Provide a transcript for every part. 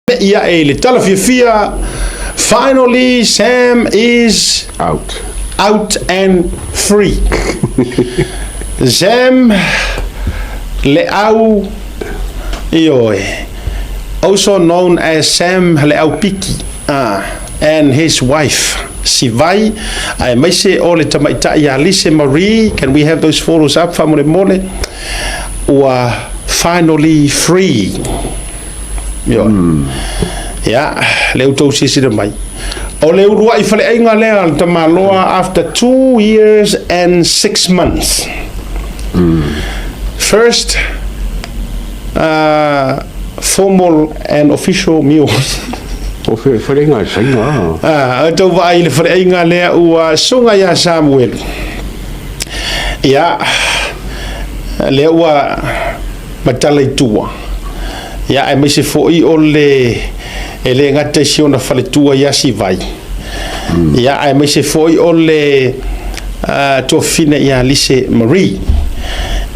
Me'i ae i le tala fiafia, Finally Sam is out, out and free. Sam Leau, ioe, also known as Sam Leau Piki, and his wife, Sivai, aemaise o le tamaitai ia Lise Marie, can we have those photos up faamolemole, ua finally free. Ioe. Ia, lea ua outou silasila mai. O le uluai faleaiga lea a le tamaloa after 2 years and 6 months. First formal and official meal. O faleaiga e saina. Ah, o tou vaai i le faleaiga lea ua suga ia Samuelu. Ia, lea ua matala i tua. Ia, aemaise foi o le e le gata i si ona faletua ia Sivai. Ia, aemaise foi o le tuafafine ia Lise Marie.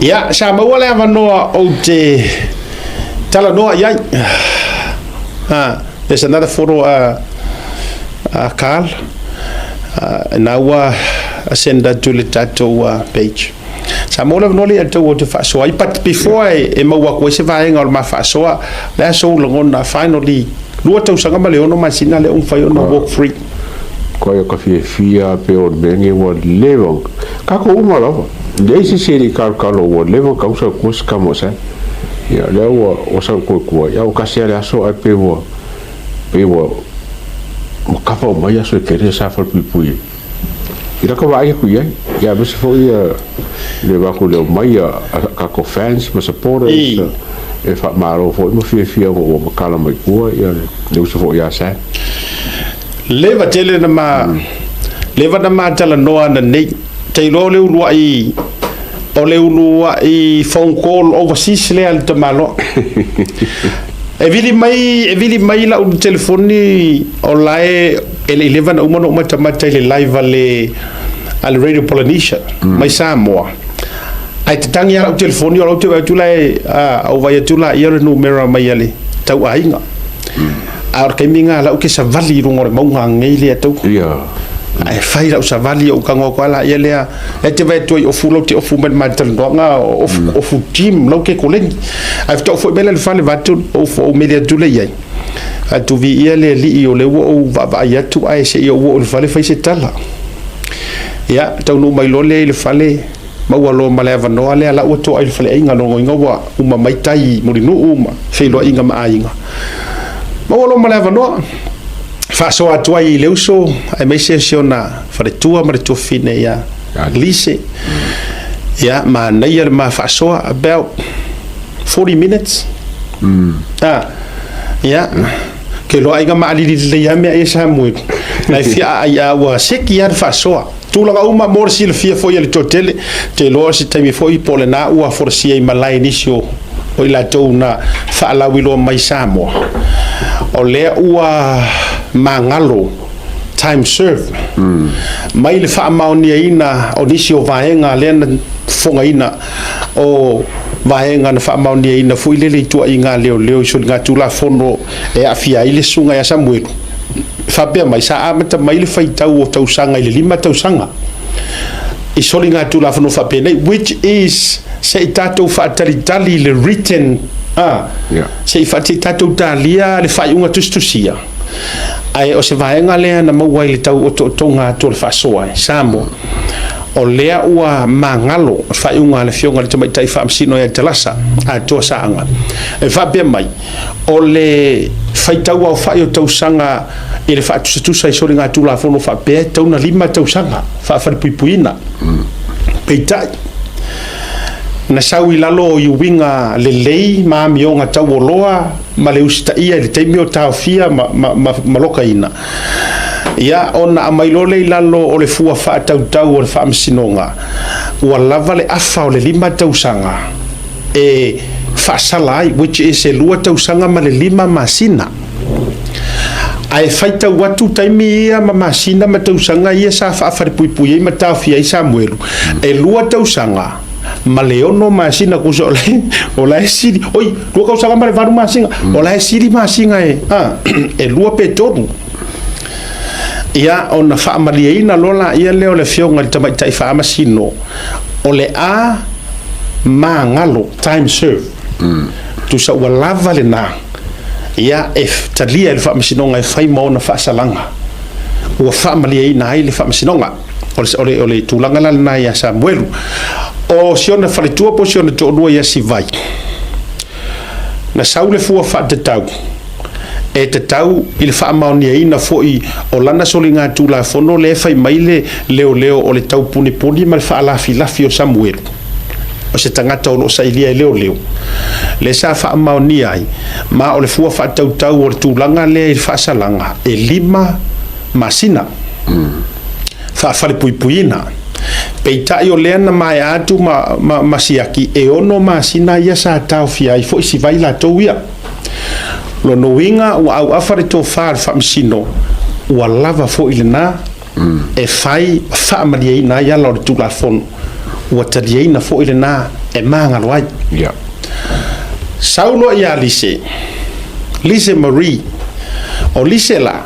Ia, sa maua le avanoa ou te talanoa i ai. There's another photo, Carl. Na ua send atu le tatou page. Sa maua le avanoa lea tau ou te faasoa ai. But before e maua atu ai se vaega o le ma faasoa, le a sou lagona finally 2 tausaga ma le 6 masina lea ua mafai ona walk free? Koe o ka fiafia pe o le mea nei ua leva. Kako uma lava. Leai se se i kalokalo ua leva kausa kua se kama o sa. Ia lea ua sau koe kua. Ia o kasi ale aso ai pe ua ua kapa o mai aso e kere sa fale pui. I laka vaai aku i ai. Ia mese foi ia le wako leo mai a kako fans ma supporters e wha foi ma fiafia ua makala mai kua ia le uso foi ia sa. Leva tele na ma leva na ma talanoa na nei. Te iloa o le uluai phone call overseas lea a le tamaloa. E vili mai lau telefoni o lae e le i leva na uma na uma tamata i le live a le Radio Polynesia mai Samoa. Ai te tangi ala lau telefoni o lau te atu la e au vai atu la ia le numera mai ale tau aiga. A o le taimi ngā lau ke savali i runga o le maunga ngei lea tau. Ai fai lau savali o kango ko ala ia lea e te vai atu ai ofu lau te ofu mai mai talanoaga ofu ofu gym lau ke koleni. Ai fito foi mele le fale vatu o fo o mele atu le iai. Atu vi ia le lii o le ua ou vaavaai atu ae se ia ua o le fale fai se tala. Ia, taunuu mai loa lea i le fale, maua loa ma le avanoa lea la ua toa i le faleaiga logoina ua uma mai tai Mulinuu ma feiloaiga ma aiga. Maua loa ma le avanoa, faasoa atu ai i le uso, aemaise si ona faletua ma le tuafafine ia Lise. Ia, manaia le ma faasoa, about 40 minutes. Ah, ia, ke loa aiga maalili lelei lava mea ia Samuelu. Na e fia ai a ua seki lava le faasoa. Tulaga uma mo le silafia foi e le toatele, te iloa se taimi foi po o lena ua folasia i malae nisi o i latou na faalauiloa mai Samoa. O lea ua magalo time served. Mai le faamaoniaina o nisi o vaega lea na fofogaina o vaega na faamaoniaina foi lele i tuaiga leoleo i soligatulafono e aafia ai le susuga ia Samuelu. Faapea mai, sa amata mai le faitau o tausaga i le 5 tausaga i soligatulafono faapenei, which is se i tatou faatalitali le written se i faati tatou talia le faaiuga tusitusia. Ae o se vaega lea na maua ai le tau otootoga atu o le faasoa e Samoa. O lea ua magalo le faaiuga a le afioga i le tamaitai faamasino ia Talasa Atoa Saaga. E faapea mai, o le faitau aofai o tausaga i le faatusatusa i soligatulafono faapea e tatau ona 5 tausaga faafalepuipuiina. Peitai, na sau i lalo o iuiga lelei ma amioga taualoa ma le usitaia i le taimi o taofia ma lokaina. Ia, ona aumai loa lea i lalo o le fua faatautau o le faamasinoga, ua lava le afa o le 5 tausaga e faasala ai, which is e 2 tausaga ma le 5 masina. Ae faitau atu taimi ia ma masina ma tausaga ia sa faafalepuipui ai ma taofia ai Samuelu, e 2 tausaga ma le 6 masina tusa o la e sili, oi, 2 tausaga ma le 8 masina, o la e sili masina e, e 2 pe 3. Ia, ona faamalieina loa laia lea o le afioga i le tamaitai faamasino, o le a magalo, time served. Tusa ua lava lena, ia, e talia e le faamasinoga e fai ma ona faasalaga, ua faamalieina ai le faamasinoga. O le tulaga la lena ia Samuelu. O si ona faletua po o si ona toalua ia Sivai, na sau le fua faatatau, e tatau i le faamaoniaina foi o lana soligatulafono lea e fai mai le leoleo o le taupunipuni ma le faalafilafi o Samuelu, o se tagata o lo o sailia e leoleo, lea sa faamaonia ai, ma o le fua faatautau o le tulaga lea i le faasalaga e 5 masina faafalepuipuiina. Peitai o lea na maea atu ma siaki e 6 masina ia sa taofia ai foi Sivai latou ia. Lona uiga ua auafa le tofa a le faamasino, ua lava foi lena e fai faamalieina ai ala o le Tulafono, ua taliaina foi lena e magalo ai. Sau loa ia Lise, Lise Marie, o Lise la,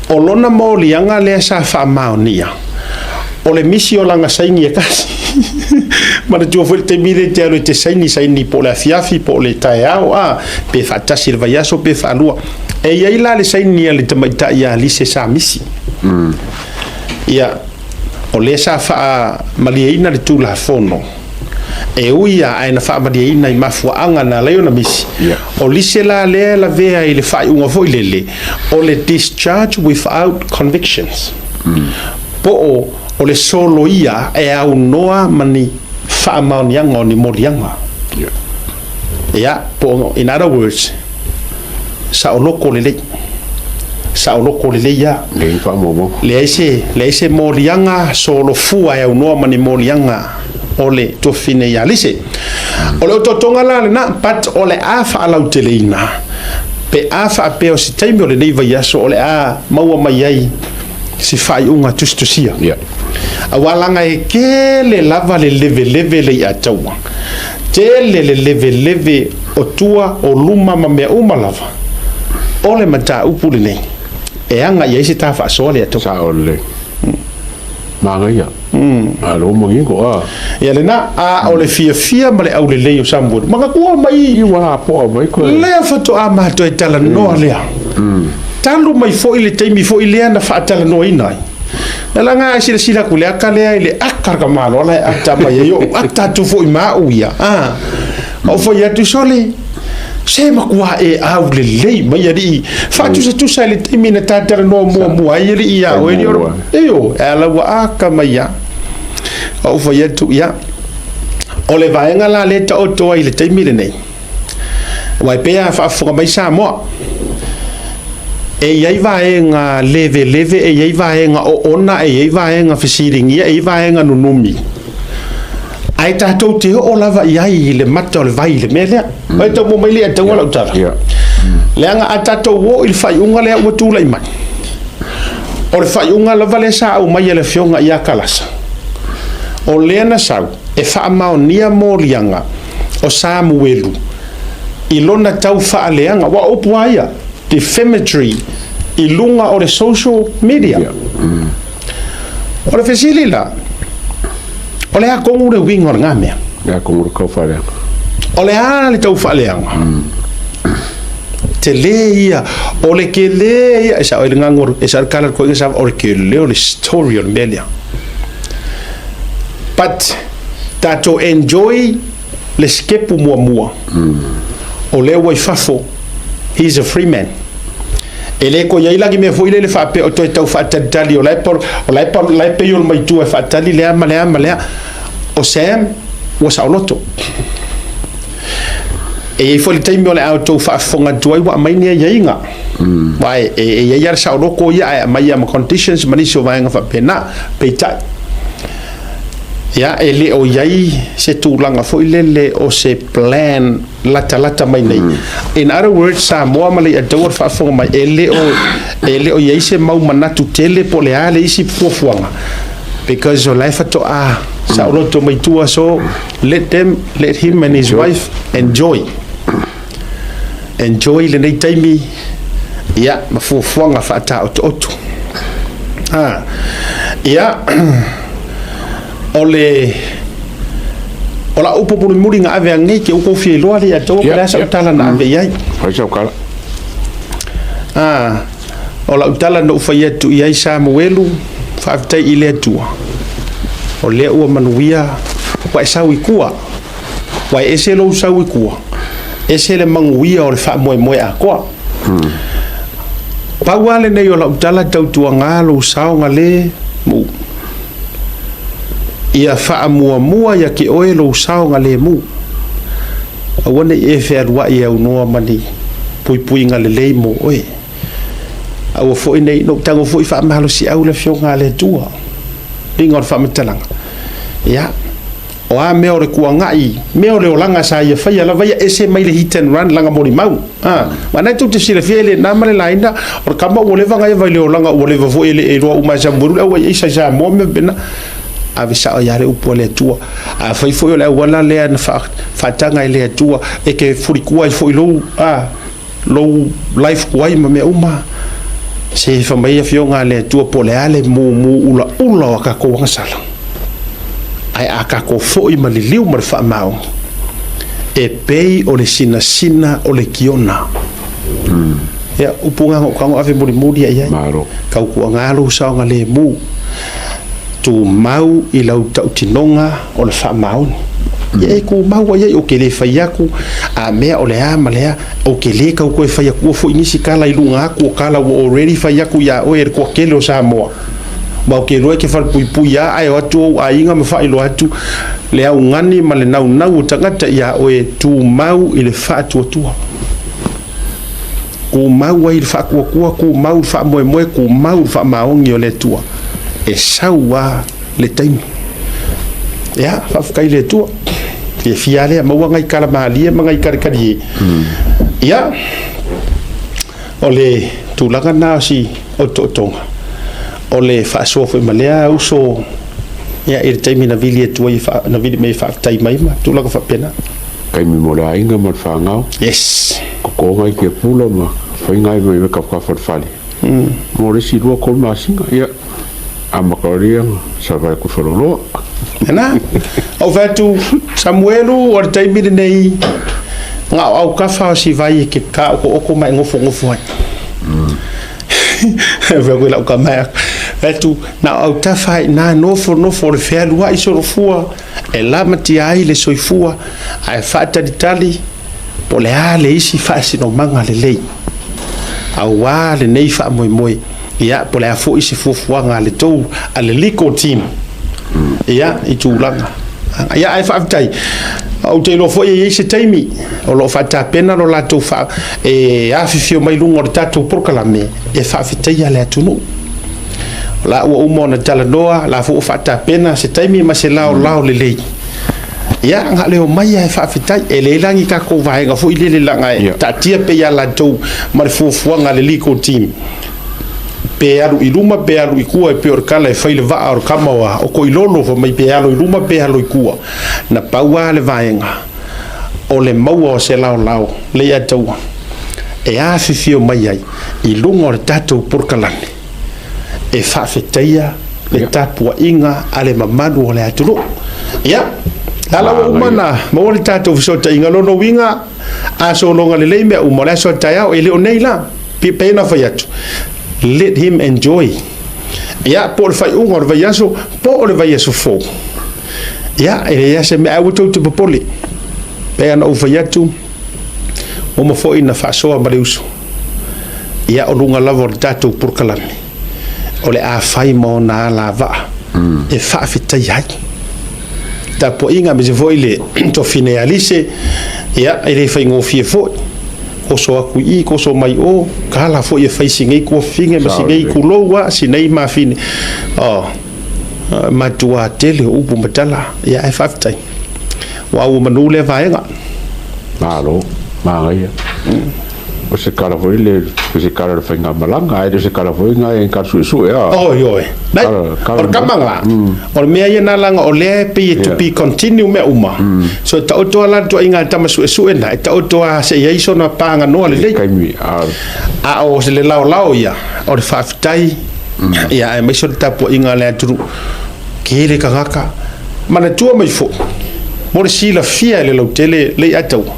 o lona moliaga lea sa faamaonia, o le misi o lana saini e tasi. Manatua foi le taimi lea e te alu e te saini, saini po o le afiafi po o le taeao, a, pe faatasi i le vaiaso pe faalua. E i ai la le saini a le tamaitai ia Lise sa misi. Ia, o lea sa faamalieina le Tulafono, e ui lava ae na faamalieina i mafuaaga na ala ai ona misi. O Lise la lea e lavea i le faaiuga foi lele, o le discharge without convictions, po o le soloia e aunoa ma ni faamaoniaga o ni moliaga. Ia, po o, in other words, saoloko lelei. Saoloko lelei lava. Leai ni faamaumauga. Leai se, leai se moliaga solofua e aunoa ma ni moliaga o le tuafafine ia Lise. O le otootoga la lena, but o le a faalauteleina pe a faapea o se taimi o lenei vaiaso o le a maua mai ai se faaiuga tusitusia. Aua laga e tele lava le leveleve le iataua, tele le leveleve o tua, o luma ma mea uma lava o le mataupu lenei e aga i ai se ta faasoa le iataua. Sao lelei. Manaia. A lou manino, a. Ia lena, a o le fiafia ma le aulelei o Samuelu, manatua mai. I ua lapoa mai koe. Lea faatoa matou e talanoa lea. Talu mai foi le taimi foi lea na faatalanoaina ai. Na laga e silasila atu i le ata lea i le ata a le tamaloa la e ata mai ai ou ata atu foi ma au ia. A, ou fai atu, sole, se matua e aulelei mai alii. Faatusatusa i le taimi na ta talanoa muamua ai alii ia oe. Io, e ala ua aka mai ia. Ou fai atu, ia, o le vaega la lea e taoto ai i le taimi lenei, aua e pei lava faafofoga mai Samoa, e i ai vaega leveleve, e i ai vaega oona, e i ai vaega fesiligia, e i ai vaega nunumi, ae tatou te oo lava i ai i le mata o le vai i le mea lea. Oi, tau maua mai le ataua lau tala. Leaga a tatou oo i le faaiuga lea ua tulai mai, o le faaiuga lava lea sa aumai e le afioga ia Kalasa, o lea na sau e faamaonia moliaga o Samuelu i lona tau faaleaga, aua o upu lava ia, defamatory, i luga o le social media. O le fesili la, o le a tonu le uiga o lena mea? O le a tonu le tau faaleaga? O le a le tau faaleaga? Tele ia, o le tele ia, e sao ai le gagolo, e sao ai le kala koe sa, o le tele o le story o le mea lea. But, tatou enjoy le sikepu muamua, o lea ua i fafo, he is a free man. E le toe i ai la ni mea foi lele faapea o toe tau faatalitali o la e o la e o la e pei o le maitua e faatali lea ma lea ma lea. O Sam ua saoloto. E i ai foi le taimi o le a outou faafofoga atu ai ua aumai ni aiaiga. Aua e i ai lava le saoloto ia ae aumai lava ma conditions ma nisi o vaega faapena. Peitai, ia, e le o i ai se tulaga foi lele o se plan latalata mai nei. In other words, Samoa ma Leiataua le faafofoga mai, e le o, e le o i ai se mau manatu tele po o le a le isi fuafuaga. Because o la e faatoa saoloto mai tua, so let them, let him and his wife enjoy. Enjoy lenei taimi, ia, ma fuafuaga faataotooto. Ah, ia, o le o lau upu mulimuli na ave anei ke ukou fia iloa le ia taua po o le a sau tala na ave i ai. Fai sau tala. Ah, o lau tala na ou fai atu i ai Samuelu, faafetai i le Atua, o lea ua manuia ua e sau i tua. Ua e ese lou sau i tua, ese le manuia o le faamoemoe atoa. Pau lava lenei o lau tala tautuaga lou saogalemu. Ia faamuamua ia te oe lou saogalemu. Aua ne i e fealuai e aunoa ma ni puipuiga lelei mo oe. Aua foi ne i, na ou tago foi faamalosiau le Afioga a le Atua. Uiga o le faamatalaga, ia, O a mea o le kuangai, mea o le olaga sa ia faia lava ia ese mai le hit and run laga molimau. A, ma na tou te silafia e le na ma le laina, o le kama ua leva na ia vai le olaga ua leva foi e le e iloa uma e Samuelu le au ai aisa i Samoa mea pena. Ave sao ia le upu a le Atua. A fai foi o le auala lea na fa, faataga e le Atua e ke fulikua ai foi lou, a, lou life kuai ma mea uma. Se fa mai afioga a le Atua po o le a le mumu ulaula o a tatou agasala. Ae a tatou foi ma liliu ma le faamaoni, e pei o le sinasina o le kiona. Ia, upu na na ou tago ave mulimuli ai ai. Malo. Tautuaga lou saogalemu. Tumau i lau tautinoga o le faamaoni. Ia e tumau ai ai, ou te le fai atu a mea o le a ma le a, ou te le tau toe fai atua foi nisi tala i luga atu o tala ua already fai atu iā oe e le toatele o Samoa. Ma ou te iloa e te falepuipui lava ae o atu ou aiga ma faailoa atu le augani ma le naunau o tagata iā oe, tumau i le faatuatua. Tumau ai le faatuatua, tumau le faamoemoe, tumau le faamaoni o le Atua. E sau lava le taimi. Ia, faafetai i le Atua. Fiafia lava lea, maua nai tala malie ma nai kalikalie. Ia, o le tulaga lena o si otootoga, o le faasoa foi ma lea uso, ia, i le taimi na vili atu ai, na vili mai e faafetai mai ma tulaga faapena. Taimi mo le aiga ma le fanau. Yes. Kokoga i Kepula ma faiga ai mai tafatafa o le fale. Mo le isi 2, 3 masina, ia, amata loa lea ona savali atu i Faleoloa. Lena, ou fai atu, Samuelu, o le taimi lenei, na o autafa o si vai e ke kāokooko ma e nofonofo ai. Fai atu i lau tama, fai atu, na o autafa ai inā nofonofo o le fealuai solofua, e lamatia ai le soifua ae faatalitali po o le a le isi faasinomaga lelei aua lenei faamoemoe, ia, po o le a foi se fuafuaga a le tou, a le legal team, ia, i tulaga. Ia, ae faafetai, ou te iloa foi e i ai se taimi o lo o faatapena lo latou faa, e afifio mai luga o le tatou polokalame e faafetaia le atunuu. O la ua uma ona talanoa, la foi ua faatapena se taimi ma se laolao lelei. Ia, na o le omai lava e faafetai. E leai la ni tatou vaega foi lele leaga e taatia pea ia latou ma le fuafuaga a le legal team. Pe alu i luma pe alu i tua e pei o le tala e fai le vaa o le tama o Toilolo fai mai pe alo i luma pe alo i tua. Na pau lava le vaega o le maua o se laolao Leiataua e afifio mai ai i luga o le tatou polokalame e faafetaia le tapuaiga a le mamalu o le atunuu. Ia, la la ua uma ona maua le tatou fesootaiga, lona uiga, a sologa lelei mea uma o le aso a taeao, e le o nei la, pei ona fai atu, let him enjoy. Ia, po o le faaiuga o le vaiaso, po o le vaiaso fou. Ia, e leai lava se mea, ae aua tou te popole. Pei ona ou fai atu, ua uma foi ona faasoa ma le uso. Ia, o luga lava o le tatou polokalame, o le a fai ma ona alavaa e faafetaia ai tapuaiga, aemaise foi le tofine Alise, ia, e le faigofie foi. Oso atu i i, oso mai o, kala foi e fai si nei tuafafine ma si nei kulou a, si nei mafine. Oh, matua tele o upu ma tala, ia, ae faafetai. Ua au manu lea vaega. Malo, manaia. O se tala foi lele, o se tala o le faigamalaga, ae le o se tala foi lena e tala suesue a. Oi, oi. Nai, o le kama la, o le mea ia na laga o lea e pei e to be continue mea uma. So e taoto lava la le tuuaiga a le tama suesue lena, e taoto lava se i ai sona paganoa lelei. Taimi, a. A o le laolao ia, o le faafetai, ia aemaise o le tapuaiga a le atunuu, tele tagata. Manatua mai foi, mo le silafia e le lautele Leiataua,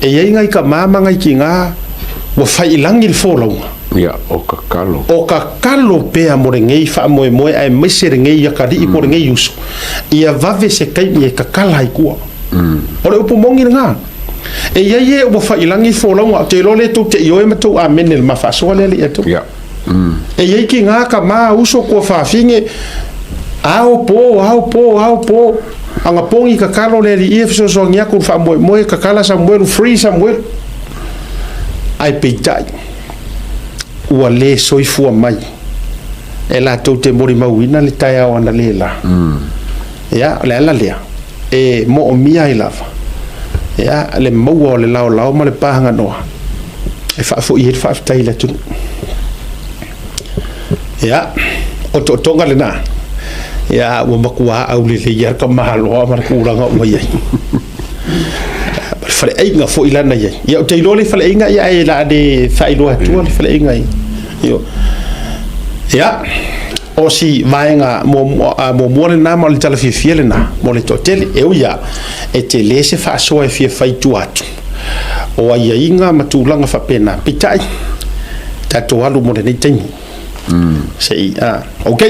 E i ai nai tama ma nai tina ua fai i lagi le folauga. Ia, o tatalo. O tatalo pea mo lenei faamoemoe aemaise lenei atalii po o lenei uso, ia vave se taimi e tatala ai tua. O le upu moni lena. E i ai e ua fai i lagi le folauga, ou te iloa lea tou te ioe ma tou amene i le ma faasoa lea alii atua. Ia. E i ai tina, tama, uso, tuafafine, ao po, ao po, ao po. Anapogi tatalo le Alii e fesoasoani atu i le faamoemoe, tatala Samuelu, free Samuelu. Ae peitai, ua le soifua mai e latou te molimauina le taeao analeila. Ia, o le ala lea e moomia ai lava ia le maua o le laolao ma le pahaganoa e faafoi ai le faafetai i le atunuu. Ia, o tootoga lena. Ia, ua matua aulelei lava le tamaloa ma le tulaga ua i ai. Ma le faleaiga foi lana i ai. Ia, ou te iloa le faleaiga, ia, ae o le a le faailoa atua le faleaiga i. Ia, o si vaega muamua lena ma o le tala fiafia lena mo le toatele. E ui lava, e tele se faasoa e fia fai i tua atu o aiaiga ma tulaga faapena. Peitai, tatou alu mo lenei taimi. Se i, a, ok.